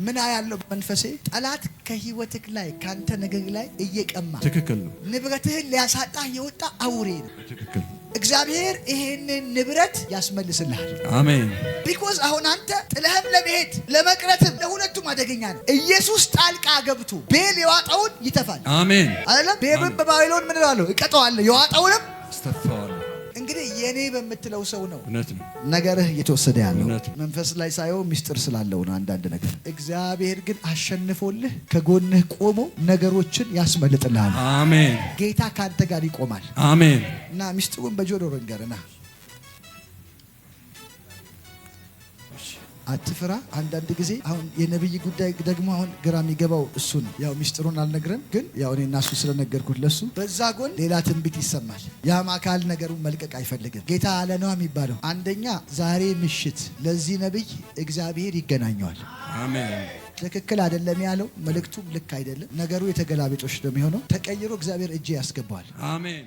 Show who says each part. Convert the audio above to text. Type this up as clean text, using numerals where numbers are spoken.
Speaker 1: ምን ያለው መንፈሴ ጠላት ከህይወትህ ላይ፣ ካንተ ነገር ላይ እየቀማ
Speaker 2: ትክክል ነው።
Speaker 1: ንብረትህን ሊያሳጣህ የወጣ አውሬ ነው።
Speaker 2: ትክክል።
Speaker 1: እግዚአብሔር ይሄንን ንብረት ያስመልስልሃል።
Speaker 2: አሜን።
Speaker 1: Because አሁን አንተ ጥለህም ለመሄድ ለመቅረትም ለሁለቱም አደገኛ ነው። ኢየሱስ ጣልቃ ገብቶ ቤል የዋጠውን ይተፋል።
Speaker 2: አሜን።
Speaker 1: አይደለም? ቤልን በባቢሎን ምን እለዋለሁ? እቀጣዋለሁ፣ የዋጠውንም
Speaker 2: አስተፋዋለሁ።
Speaker 1: እንግዲህ የኔ በምትለው ሰው ነው
Speaker 2: እውነት ነው።
Speaker 1: ነገርህ እየተወሰደ ያለው።
Speaker 2: እውነት ነው።
Speaker 1: መንፈስ ላይ ሳየው ሚስጥር ስላለው ነው አንዳንድ ነገር። እግዚአብሔር ግን አሸንፎልህ ከጎንህ ቆሞ ነገሮችን ያስመልጥልሃል።
Speaker 2: አሜን።
Speaker 1: ጌታ ከአንተ ጋር ይቆማል።
Speaker 2: አሜን።
Speaker 1: እና ሚስጥሩን በጆሮ ልንገርህ፣ አትፍራ። አንዳንድ ጊዜ አሁን የነብይ ጉዳይ ደግሞ አሁን ግራ የሚገባው እሱ ነው። ያው ሚስጥሩን አልነግርም፣ ግን ያው እኔ እና እሱ ስለነገርኩት ለሱ በዛ ጎን ሌላ ትንቢት ይሰማል። ያም አካል ነገሩን መልቀቅ አይፈልግም። ጌታ አለ ነው የሚባለው። አንደኛ ዛሬ ምሽት ለዚህ ነብይ እግዚአብሔር ይገናኘዋል።
Speaker 2: አሜን።
Speaker 1: ትክክል አይደለም ያለው፣ መልእክቱም ልክ አይደለም። ነገሩ የተገላቢጦሽ ነው የሚሆነው። ተቀይሮ እግዚአብሔር እጅ ያስገባዋል።
Speaker 2: አሜን።